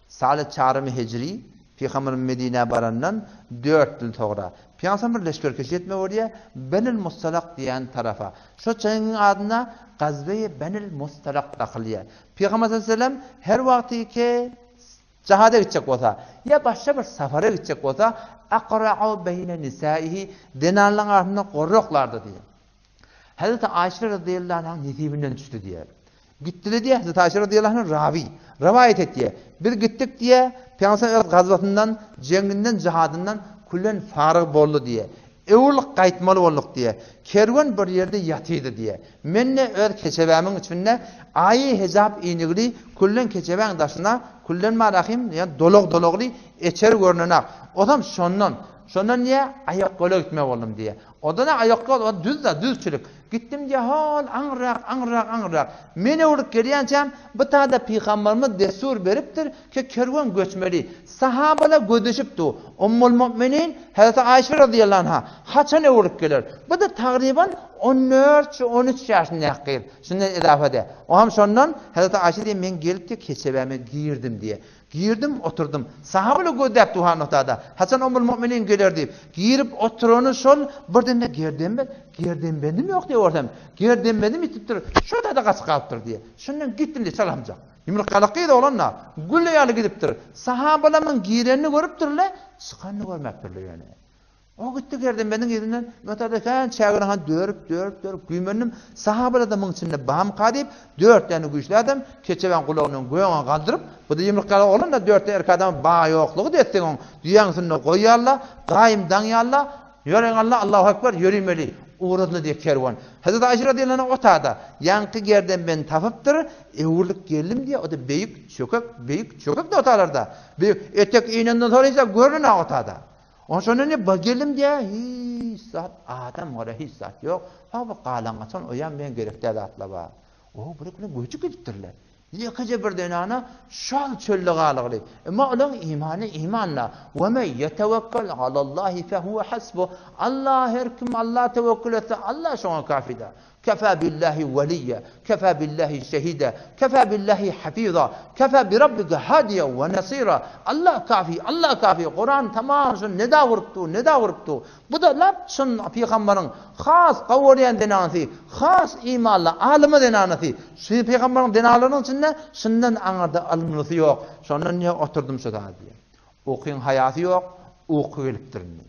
Saly çarymy hijri, Pygamberimiz Medinä barandan dört ýyl soňra, Pygamberimiz bir leşgerkeşi etme bolýar, Benil Mustalak diýen tarapa. Şo jeňiň adyna Gazweýi Benil Mustalak dakylýar. Pygamber sallallahu aleyhi ve sellem her wagty ki jahada gitjek bolsa, ýa başga bir safara gitjek bolsa, Akra'u beýne nisaihi, zenanlaryň arasynda gorraklardy diýýär. Hezreti Aýşe razyýallahu anhaň nesibinden düşdi diýýär. Gitdile diýýär, Hezreti Aýşe razyýallahu anha rawy, rowaýat etýär. Biz gitdik diýýär, Pygamber öz gazwasyndan, jeňinden, jihadyndan külen faryg boldy diýýär. Öwrülip gaýtmaly bolduk diýýär. Kerwen bir ýerde ýatydy diýýär. Men-de öz keçebämiň içinde aýy hejap inigli küllen keçebäň daşyna küllen marahym diýen dolak-dolagly eçer görnenak. Ozam şondan, şondan diýýär, aýakgola gitmek boldum diýýär. Odan-a aýakýol, o düz-de, düzçülik. Gitdim diýýär, hol, aňryrak, aňryrak, aňryrak. Men öwrülip gelýänçäm, bu tada pygamberimiz dessur beripdir ki, kerwen göçmeli. Sahabalar gözleşip dur. Ummul Mu'minin, Hezreti Aýşe razyýallahu anha, haçan öwrülip geler? Bu-da tagryban on dört, on üç ýaşyndaky gyz. Şundan edafa edýär. O hem şondan, Hezreti Aýşe diýýär, men gelip diýýär, keçebäme girdim diýýär. Girdim, oturdym. Sahabalar gözläp duhan otada. Haçan Ummul Mu'minin geler diýip. Girip oturany şol, birden-de gerdenbent, gerdenbendim ýok diýip görsem, gerdenbendim ýitipdir, şo tada gaçyp galypdyr diýýär. Şondan gitdim diýýär, çalamjak. Ýumruk ýaly gyz oglan-da, gülle ýaly gidipdir. Sahabalar muň girenini görüpdirler, çykanyny görmäpdirler ýöne. O gitdi gerdenbendiň yzyndan, Mötada kän çägini han dörüp, dörüp, dörüp güýmendim. Sahabalar-da muň içinde bamyka diýip, dört däne güýçli adam keçebäň gulagyndan göňe galdyryp, bu-da ýumruk ýaly oglan-da, dört däne erkek adamyň ba-ýoklugy desseň oň düýäň üstünde goýýarlar, gaýym daňýarlar, Ýöreň Allah, Allahu Ekber, ýörimeli, ugradyly diýip kerwen. Hezreti Aýşe radiyallahu anha otada, ýaňky gerdenbendi tapypdyr, öwrülip geldim diýýär, o-da beýik çökek, beýik çökek-de otalarda. Beýik, etek inenden soň hiç zat görünenok otada. Onsoň şonda ne bir geldim diýýär, hiç zat, adam gara hiç zat ýok. Ha bu galan gaçan oýam men gerek däl zatlar bar. O bir güne göçüp gidipdirler. Ýekeje bir zenana şol çölde galygly. Emma olaň imany iman-da. Ve men ýetewekkel alallahi fehuve hasbuh. Allah her kim Allaha tewekkül etse Allah şoňa kafidir. Kefa billahi weliýe, kefa billahi şehide, kefa billahi hafiza, kefa bi rabbike hadiýe we nasira. Allah kafi, Allah kafi. Kuran tamam şu neda urup dur, neda urup dur. Bu-da lap çyn pygambaryň has gowy görýän zenanasy, has imanly, alyma zenanasy. Şu pygambaryň zenanlarynyň içinde şundan aňyrda ylymlysy ýok. Şondan diýýär, oturdym şu zady diýýär. Ukyň haýasy ýok, uky gelipdir indi.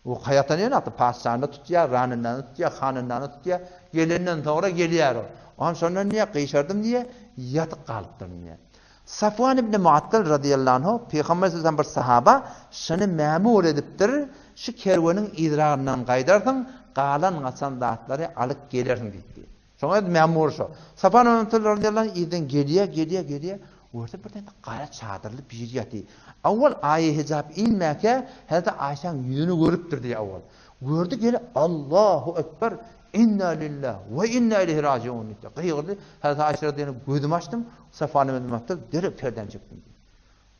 O haýata näme atdy? Patyşany tutýar, ranynany tutýar, hanynany tutýar. Gelenden soňra gelýär ol. Onam şondan diýýär, gyşardym diýýär, ýatyp galypdyryn diýýär. Safwan ibn Muattal razyýallahu anhu Pygamber sallallahu bir sahaba şuny mämur edipdir, şu kerweniň yzragyndan gaýdarsyň, galan-gaçan zatlary alyp gelersiň diýipdi. Şoňa öz mämur şo. Safwan ibn Muattal razyýallahu anh irden gelýär, gelýär, gelýär. Görse birden gara çadyrly biri ýatyr. Awwal aýy hijap inmäkä Hezreti Aýşäň ýüzüni görüpdir diýýär awwal. Gördi geli Allahu ekber inna lillah we inna ileýhi rajiun diýdi. Gygyrdy. Hezreti Aýşe razyýallahu anh gözümi açdym. Safwan ibn Muattal derrew perdäni çekdim diýdi.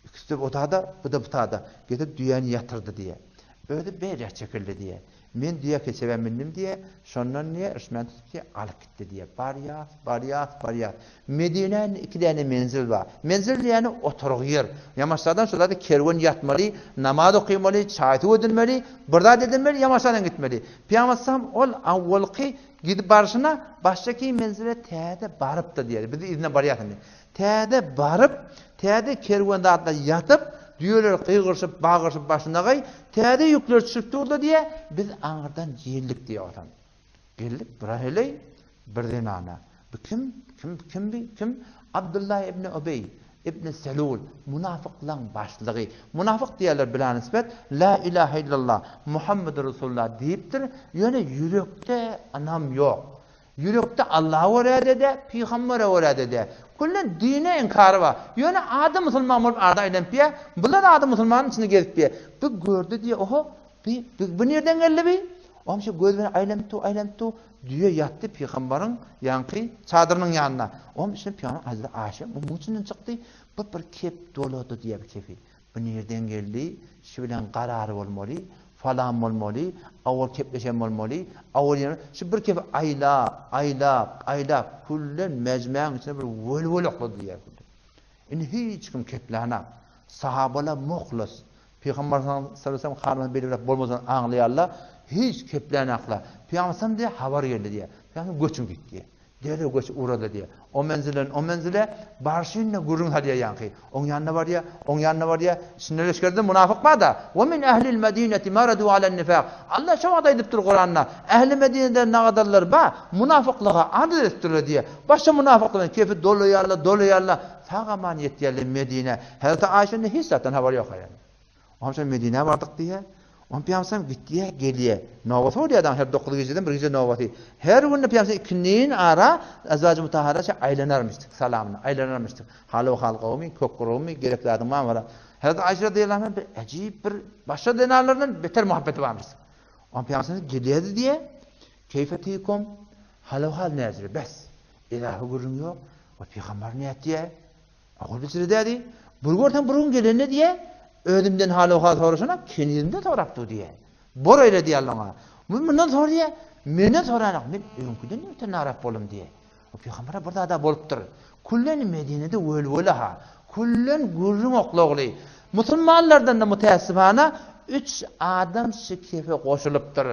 Ikisi-de otada, bu-da bu tada. Getirip düýäni ýatyrdy diýýär. Özi beýläk çekildi diýýär. Men düýä keçebä mündim diýýär. Şondan diýýär, irşmän tutup diýýär, alyp gitdi diýýär. Barýas, barýas, barýas. Medinä indi iki däne menzil bar. Menzil diýýäni oturgy ýer. Ýamaşlardan şo zady kerwen ýatmaly, namaz okymaly, çaý-suw edinmeli, bir zat edinmeli, ýamaşlardan gitmeli. Pygamber sallam ol awwalky gidip barşyna başdaky menzile täze barypdyr diýýär. Biz yzyna barýas indi. Täze baryp, täze kerwen zatlar ýatyp, düýeler gygyryşyp, bagyryşyp başynagaý, täze ýükler düşüp durdy diýýä, biz aňyrdan geldik diýýä otam. Geldik, bir heleý, bir zenana. Bu kim? Kim, kim bi? Kim? Abdullah ibn Ubeý ibn Selul, munafyklaň başlygy. Munafyk diýýärler bilanisbet, La ilahe illallah, Muhammedur Resulullah diýipdir, ýöne ýürekde ynam ýok. Ýürekde Allaha görä-de-de, pygambere görä-de-de. Küllen dine inkary bar. Ýöne ady musulman bolup arda aýlanyp ýa, bular ady musulmanyň içinde gezip ýa. Bu gördi diýe, oho, bi, bi, bu nirden geldi bi? Oňam şu göz bilen aýlanyp dur, aýlanyp dur. Düýe ýatdy pygambaryň ýaňky çadyrynyň ýanynda. Oňam içinden pygamber Hazreti Aýşe muň içinden çykdy. Bu bir kep dolady diýe bir kefi. Bu nirden geldi, şi bilen karary bolmaly, falan bolmaly, awal kepleşen bolmaly, awal ýene şu bir kefi aýlap, aýlap, aýlap, küllen mejmäň içine bir welwel oklady diýýär küllen. Indi hiç kim keplänak. Sahabalar muhlis. Pygamber sallallahu aleyhi ve sellem halyny belgiläp bolmajagyny aňlaýarlar. Hiç keplänaklar. Pygamber sallam diýýär, habar geldi diýýär. Pygamber göçüň git diýýär. Derrew göçüp ugrady diýýär. O menzilden o menzile barşynda gürrüň salýar ýaňky. Oň ýanyna barýar, oň ýanyna barýar. Içinde leşgerde munafyk bar-da. Ve min ehlil medineti maradu alen nifak. Allah şo wagt aýdypdyr Kuranda. Ähli Medinede nagadallar bar, munafyklyga adat edipdirler diýýär. Başga munafyklar bilen kefi dolaýarlar, dolaýarlar. Sag-aman ýetýärler Medinä. Hezreti Aýşanyň hiç zatdan habary ýok eken. Onam şol Medinä bardyk diýýär. Onam Pygamberimiz gitýär, gelýär. Nobaty bolýar adam her 9 gijeden bir gije nobaty. Her günde Pygamberimiz ikindin ara Azwaj-y Mutahhara şe aýlanarmyşdyk, salamyny aýlanarmyşdyk. Hal-u hal gowumy, kök gurumy, gerek zadyň barmy falan. Hezreti Aýşe radiyallahu anha bir äjip bir başga zenanlardan beter muhabbeti barmyşdyk. Onam Pygamberimiz gelýärdi diýýär. Keýfe tikum? Hal-u hal näzire bes. Edahy gürrüň ýok. O pygamber nätýär? Ogul biçire dädi. Bir görseň bir gün gelende diýe, özümden hal-ohal soraşana kenizimden sorap dur diýe. Bor öýle diýe Allaňa. Mundan sor diýe, menden soranak, men öňküden öte narap boldum diýe. O pygambere bir zada bolupdyr. Küllen Medinede wölwele ha. Küllen gürrüň oklagly. Musulmanlardan da mütäessifana üç adam şu kefe goşulypdyr.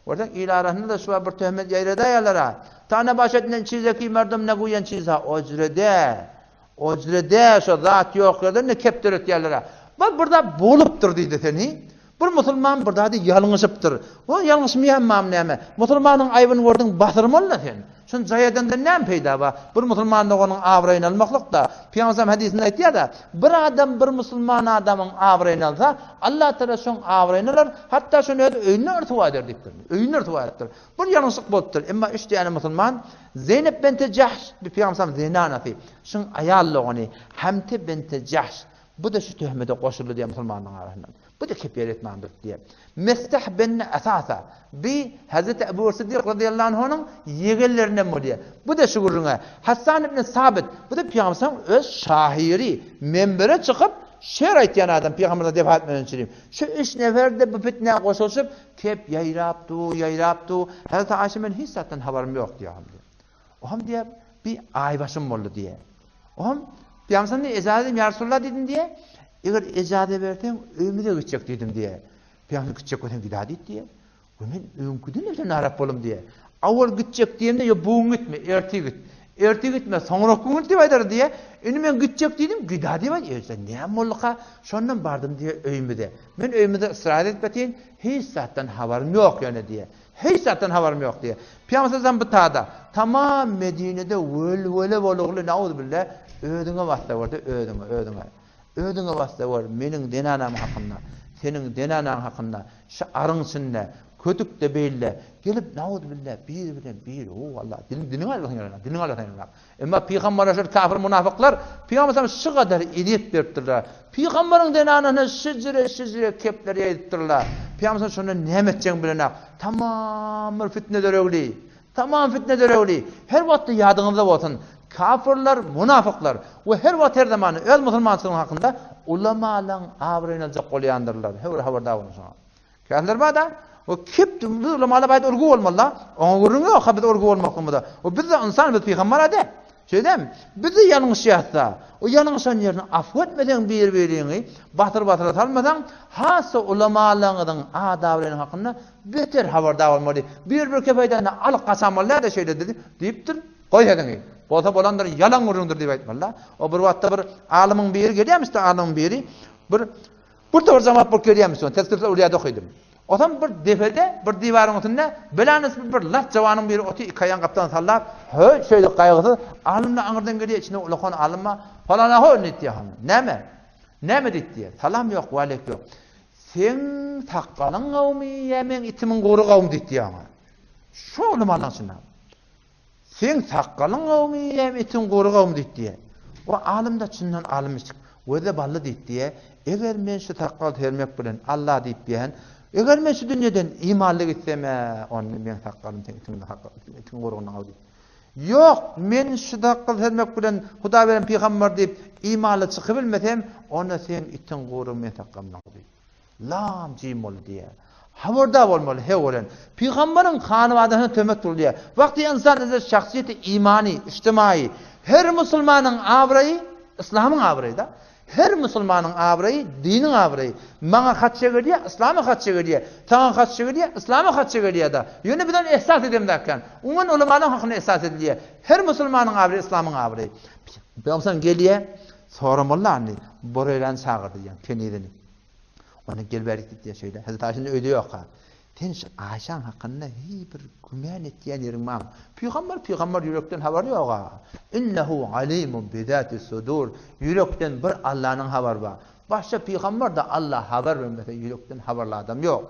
Görseň il arasynda-da şu bir töhmet ýaýradaýarlar-a. Tana baş etinen çizeki merdum neguýen çiza ojrede. Ojrede şo zat ýok ýerden-de kep döretýärler-ä. Bir bir zat bolupdyr diýdi seni. Bir musulman bir zady ýalňyşypdyr. O ýalňyşmaýanmam näme? Musulmanyň aýbyny gördüň basyrmaly-da sen. Şuny jaý edenden näme peýda bar? Bir musulman doganyň abraýyny almaklyk-da. Pygamberimiz hadysynda aýtýar-da, bir adam bir musulman adamyň abraýyny alsa, Allah Tagala şoň abraýyny alar, hatda şony öz öýünde ryswa eder diýipdir. Öýünde ryswa edipdir. Bir ýalňyşlyk bolupdyr. Emma üç däne musulman Zeýnep bente Jahş, bu Pygamberimiziň zenanasy, şuň aýal dogany Hamte bente Jahş, bu-da şu töhmede goşuldy diýýär musulmanlaryň arasyndan. Bu-da kepýer etmändir diýýär. Mestah ben Asasa, bi Hazreti Ebu Siddik razyýallahu anhunyň ýegenlerinden bolýar. Bu-da şu gürrüňe. Hassan ibn Sabit, bu-da Pygamberimiziň öz şahyry, menbere çykyp şer aýtýan adam Pygamberimiz wefat etmeden çürim. Şu üç nefer-de bu fitnä goşulyşyp, kep ýaýrap dur, ýaýrap dur. Hazreti Aýşe men hiç zatdan habarym ýok diýýär. O hem diýýär, bir aýbaşym boldy diýýär. O hem Pygamberimiz diýýär, ejaza diýdim, ýa Resulallah diýdim diýýär. Eger ejaza berseň, öýümize gitjek diýdim diýýär. Pygamber gitjek bolsaň gidä diýdi diýýär. We men öňküden öte narap boldum diýýär. Awal gitjek diýemde, ýa bu gün gitme, ertir git. Ertir gitme, soňrak gün git diýip aýdar diýýär. Indi men gitjek diýdim, gidä diýip aýdýar. Ýa näme bolduka? Şondan bardym diýýär öýümize. Men öýümize ysrar edip ýatyn, hiç zatdan habarym ýok ýöne diýýär. Hiç zatdan habarym ýok diýýär. Pygamber sallallahu bu tada, tamam Medinede welwele bolugly nauzubilla özüňe basda görde özüňe, özüňe. Özüňe basda gör, meniň zenanam hakynda, seniň zenanaň hakynda, şu aryň içinde, kötükde beýle, gelip nauzubilla biri bilen biri, o Allah, diliň diliňi alasyň gelenok, diliňi alasyň gelenok. Emma pygambere şol kafir munafyklar pygamber sallallahu şu gadar ezýet beripdirler. Pygamberiň zenanasyna şijire şijire kepler ýaýypdyrlar. Pygamber şonda näme etjegini bilenok. Tamam bir fitne döregli. Tamam fitne döregli. Her wagtda ýadyňyzda bolsun. Kafirler, munafyklar we her wagt her zaman öz musulmançylygyň hakynda ulamalaryň abraýyny aljak bolýandyrlar. Höwür habardar boluň şoňa. Käsler bar-da, o kep biz ulamalar baýda urgy bolmaly-da. Oňa gürrüň ýok, ha biz urgy bolmaklygymyza. O biz-de ynsan, biz pygamber-a däl. Şeýdämi? Biz-de ýalňyşýas-da. O ýalňyşan ýerini afw etmeseň bir-biriňi, batyr-batyra salmasaň, has-da ulamalaryňyzyň adabylarynyň hakynda beter habardar bolmaly. Bir-bir kep aýdanda alyp gaçamaly däl-de şeýle diýipdir. Goý sesiňi. Bolsa bolandyr, ýalan gürrüňdir diýip aýtmaly-da. O bir wagtda bir alymyň biri gelýärmiş-de, alymyň biri bir Bir topar jemaat bolup gelýärmiş soň, Tezkiretül Öwliýada okydym. Otam bir depede, bir diwaryň üstünde belanesip bir lat jawanyň biri oty iki aýagyny gapdalyndan sallap, höý, şeýle gaýgysyz, alym-da aňyrdan gelýär, içinde ulakan alym bar, Palana ho diýdi hany. Näme? Näme diýdi diýýär. Salam ýok, waleýk ýok. Seň sakgalyň gawmy ýa meň itimiň gury gawmy diýdi oňa. Şo ulamalyň içinde. Seň sakgalyň gowmy ýa itiň gury gowmy diýip diýýär. O alym-da çyndan alymyşdyk. Göze bally diýip diýýär. Eger men şu sakgal sermek bilen Alla diýip diýýän, eger men şu dünýeden imanly gitsem-ä, onda meň sakgalym seň itiň itiň gurugyndan gowy diýip. Ýok, men şu sakgal sermek bilen Hudaý beren pygamber diýip imanly çykybilmesem, onda seň itiň gurugy meň sakgalymdan gowy diýip. Lam jim boldy diýýär. Habardar bolmaly her gören. Pygamberiň hanybadasyna töhmet urulýar. Wagty ynsan özü şahsyýeti imany, ijtimaýy, her musulmanyň abraýy yslamyň abraýy-da. Her musulmanyň abraýy diniň abraýy. Maňa hatça gelýär, yslama hatça gelýär. Saňa hatça gelýär, yslama hatça gelýär-de. Ýöne biz ony esas edemzäkän. Umuman ulamalaryň hakynda esas edilýär. Her musulmanyň abraýy yslamyň abraýy. Pygamberimiz gelýär, soramaly indi. Bureýrany çagyrdy diýýär, kenizini. Ony gel bärik diýip diýýär şeýle. Hezreti Aýşa indi öýde ýok-a. Sen şu Aýşaň hakynda hiý bir gümän etýän ýeriň barmy? Pygamber pygamber ýürekden habary ýog-a. Innehu alimun bizatis sudur. Ýürekden bir Allanyň habary bar. Başga pygamber-de Alla habar bermese ýürekden habarly adam ýok.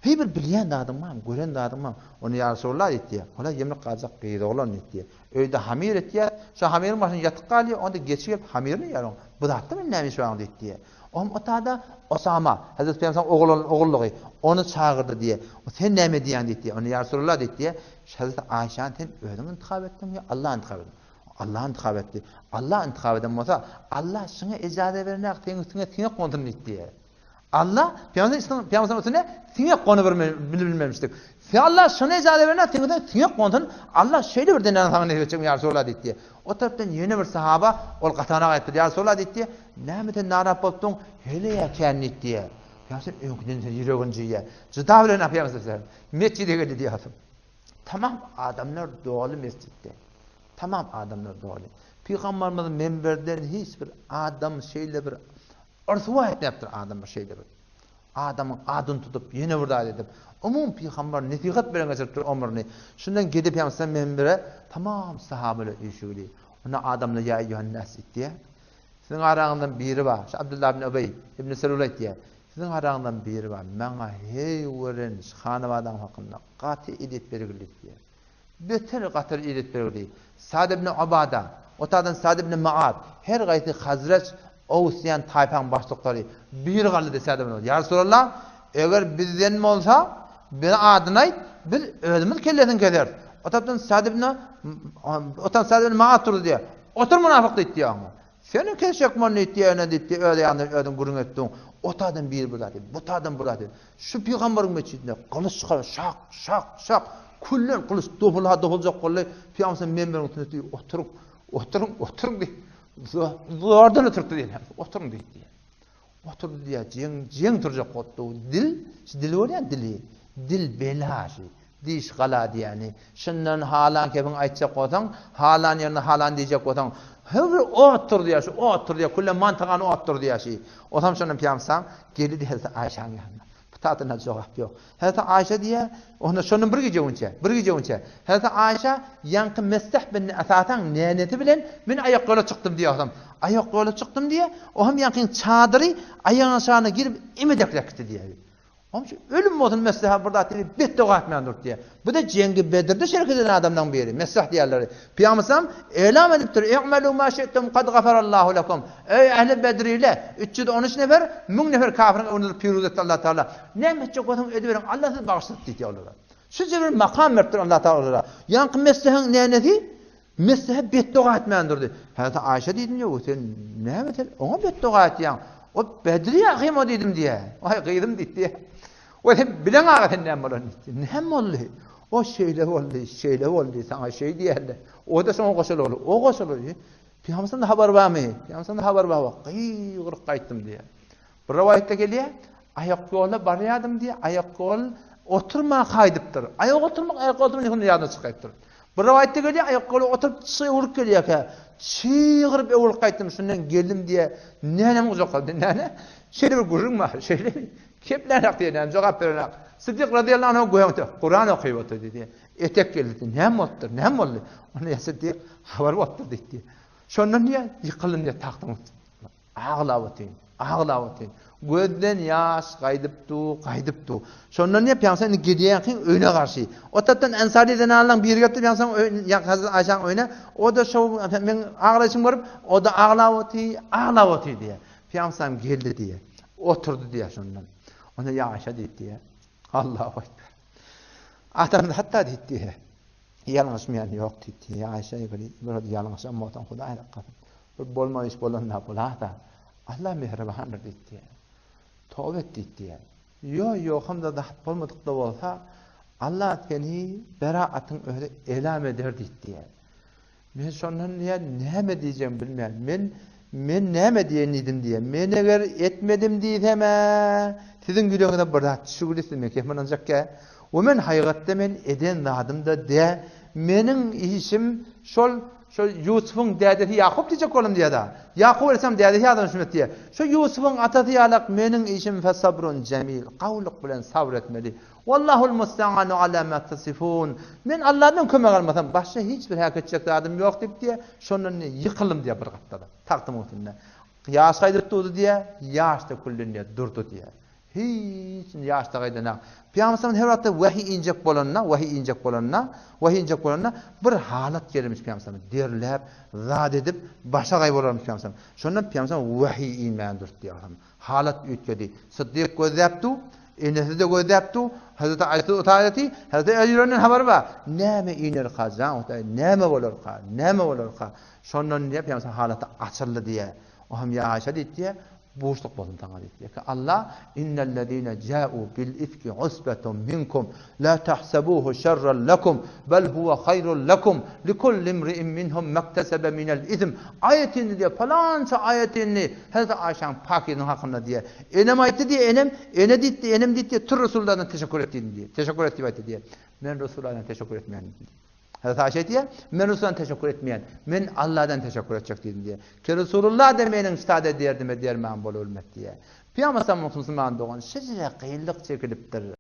Hiý bir bilýän zadyň barmy, gören zadyň barmy? Ony ýa Resulallah diýdi. Ola ýemlik galjak gyz oglan diýdi. Öýde hamyr etýär. Şo hamyryň başynda ýatyp galýar. Onda geçi gelip hamyryny iýýär oň. Bu zatda men näme iş bar diýdi. Ohm otada Osama, Hezreti Pygamberimiziň oglan ogullygy, ony çagyrdy diýýär. O sen näme diýýäň diýdi. Ony ýa Resulallah diýdi. Hezreti Aýşany sen özüň intihap etdiňmi ýa Allah intihap etdi? Allah intihap etdi. Allah intihap eden bolsa, Allah şuňa ijaza berenäk seň üstüňe siňek gondun diýdi. Allah Pygamberimiziň üstüne siňek gony bilmemişdik. Sen Allah şuny ijaza berene seň üstüne siňek gonsun. Allah şeýle bir denäni saňa nesip etjekmi ýa Resulallah diýdi. O tarapdan ýene bir sahaba ol gatanak aýtdy. Ýa Resulallah diýdi. Näme sen narap bolupdyň? Heleýä kän diýdi. Ýa sen öňküden sen ýüregiň jyýa. Jyda bilen apýaňsyň sen. Mesjide geldi diýýärsiň. Tamam adamlar doly mesjitde. Tamam adamlar doly. Pygamberimiz minberden hiç bir adam şeýle bir Ryswa etmäpdir adamlar şeýle bir. Adamyň adyny tutup, ýene bir zat edip. Umumy pygamber nesihat bilen geçiripdir ömrüni. Şundan gidip ýaňsa minbere tamam sahabeler üýşügli. Onda adamlar ýa eýýuhan-nas diýýär. Siziň araňyzdan biri bar. Şu Abdullah ibn Ubeý ibn Selul aýtýar. Siziň araňyzdan biri bar. Maňa heý gören şu hanabadaň hakynda gaty ezýet bergili diýýär. Beter gatyr ezýet bergili. Sad ibn Ubada, otadan Sad ibn Muaz, her gaýsy Hazreç, Ows diýen taýpaň başlyklary. Biri galdy Sad ibn Ubada. Ýa Resulallah, eger bizden bolsa, bize adyny aýt, biz özümiz kellesini keseris. Otadan Sad ibn Otadan Sad ibn Muaz turdy diýýär. Otur mynafyk diýdi diýýär oňa. Seni kesjek boldy diýdi, ýöne diýdi, öz ýanyňdan özüň gürrüň etdiň. Otadan biri bir zat diýdi, butadan bir zat diýdi. Şu pygamberiň metjidinde gylyç çykaryp şak, şak, şak, küllen gylyç dopulha dopuljak boldy. Pygamber menberiň üstünde diýdi, oturyň, oturyň, oturyň diýdi. Zordan oturtdy diýdi. Oturyň diýdi. Oturdy diýýär, jeň, jeň turjak bolupdy. Dil, şu dili görýän dili. Dil bela şu. Diş gala diýýäni. Şundan halan kebiň aýtjak bolsaň, halan ýerine halan diýjek bolsaň, höwür ot tur diýýär, şu ot tur diýýär, külle mantygany ot tur diýýär şi. Osam şondan pyýamsam, geldi Hezreti Aýşanyň ýanyna. Bu tatyna jogap ýok. Hezreti Aýşa diýýär, onda şondan bir gije öňçe, bir gije öňçe. Hezreti Aýşa ýaňky Mestah bin Esataň nänesi bilen men aýak ýola çykdym diýýär osam. Aýak ýola çykdym diýýär, o hem ýaňkyň çadyry aýagyň aşagyna girip emedekläp gitdi diýýär. Onuň üçin ölüm bolsun Messeha bir zat diýip betdoga etmän durdy diýýär. Bu-da jeňgi Bedirde şerek eden adamlaryň biri, Messah diýýärleri. Pygamberimiz elam edipdir, I'malu ma şi'tum kad gafarallahu lekum. Eý ähli Bedriler, 313 nefer, 1000 nefer kafirin öňünde durup piruz etdi Allah Taala. Näme etjek bolsaň ediberiň, Allah sizi bagyşlady diýdi olara. Şunça bir makam beripdir Allah Taala olara. Ýaňky Messehiň nänesi Messehe betdoga etmän durdy. Hezreti Aýşa diýdim ýa, sen näme sen oňa betdoga etýäň? O Bedri ahym o diýdim diýä. Waý gyzym diýdi. O sen bileň aga sen näme bolan diýdi. Näme boldy? O şeýle boldy, şeýle boldy, saňa şeý diýerler. O-da şoňa goşular, o goşular. Pygamberden habar barmy? Pygamberden habar bar. Gygyryp gaýtdym diýä. Bir rowaýatda gelýär, aýak ýola barýardym diýýär, aýak ýol oturma gaýdypdyr. Aýak oturmak, aýak oturmak ýa ýadyna çykaýypdyr. Bir rowaýatda gelýär, aýak ýola oturyp çygyryp gelýärkä, çygyryp öwrülip gaýtdym, şundan geldim diýýär. Nänem gujaklady, näne? Şeýle bir gürrüň bar, şeýlemi? Keplänak diýýär, näme jogap berenak. Siddik razyýallahu anhu göňde Kuran okyp otyrdy diýýär. Etek geldi diýýär, näme bolupdyr, näme boldy? Onda ýa Siddik habar bolupdyr diýdi. Şondan diýýär, ýykyldym diýýär tagtyň üstüne. Aglap otyryn, aglap otyryn. Gözden ýaş gaýdyp dur, gaýdyp dur. Şondan diýip, ýaňsa indi gidýänkiň öýüne garşy. O tarapdan Ensary zenanlaryň biri gelipdir, ýaňsa Hazreti Aýşaň öýüne. O-da şo meň aglaýşymy görüp, o-da aglap otyr, aglap otyr diýýär. Pygamberim geldi diýýär. Oturdy diýýär şondan. Onda ýa Aýşa diýip diýýär. Allahu ekber. Atamyz hatda diýip diýýär. Ýalňyşmaýan ýok diýdi. Ýa Aýşa bir ýalňyşan bolsaň Hudaý saklasyn. Bir bolmaly iş bolanda bolada. Allah mähribandyr diýdi. Toba et diýdi. Ýo, ýo, hamda zat bolmadyk-da bolsa, Allah seni beraatyň özi elam eder diýdi. Men şondan diýýär, näme diýjegimi bilmeýän. Men. Men näme diýeýin diýdim diýýär. Men eger etmedim diýsem-ä, siziň ýüregiňize bir zat düşügli, siz meni kesmän aljakkä. We men haýygatda men eden zadym-da dä. Meniň işim şol şol Ýusubyň dädesi Ýakup diýjek boldum diýýär-dä. Ýakup aleyhissalam dädesi ýadyna düşmedi diýýär. Şo Ýusubyň atasy ýalak meniň işim fesabrun jemil, gawulyk bilen sabyr etmeli. Wallahul musta'anu ala ma tasifun. Men Allahdan kömek almasam, başga hiç bir häk etjek zadym ýok diýip diýýär. Şondan diýýär, ýykyldym diýýär bir gapdala, tagtymyň üstünde. Ýaş gaýdyp durdy diýýär, ýaş döküldi diýýär, durdy diýýär. Hiç indi ýaş da gaýdanak. Pygamberimiz her wagtda wehiý injek bolanda, wehiý injek bolanda, wehiý injek bolanda bir halat gelirmiş Pygamberimiz. Derläp, zat edip, başagaý bolarmyş Pygamberimiz. Şondan Pygamberimiz wehiý inmän durdy diýýär. Halat üýtgedi. Syddyk gözläp dur, enesi-de gözläp dur, Hazreti Aýşe otaýaty, Hazreti Aly ýörenden habary bar. Näme inerka, jan Hudaý, näme bolarka, näme bolarka? Şondan diýýär, Pygamber halaty açyldy diýýär. O hem ýa Aýşe diýdi diýýär, buşluk bolsun saňa diýdi diýýär ki, Allah innellezine ja'u bil ifki usbetun minkum la tahsabuhu şerran lekum bel huwa haýrun lekum likulli imri'in minhum mektesebe minel ism aýat indi diýýär, palança aýat indi Hezreti Aýşäň pakyzynyň hakynda diýýär. Enem aýtdy diýýär, enem, ene diýdi, enem diýdi diýýär, tur Resulullahdan teşekkür et diýdim diýýär. Teşekkür et diýip aýtdy diýýär. Men Resulullahdan teşekkür etmeýän diýdim. Hezreti Aýşe aýtýar, men Resuldan teşekkür etmeýän, men Allahdan teşekkür etjek diýdim diýýär. Ki Resulullah da meniň ştada derdime derman bolubilmez diýýär. Pygamber sallallahu aleyhi ve sellem dogan şeýle kynlyk çekilipdir.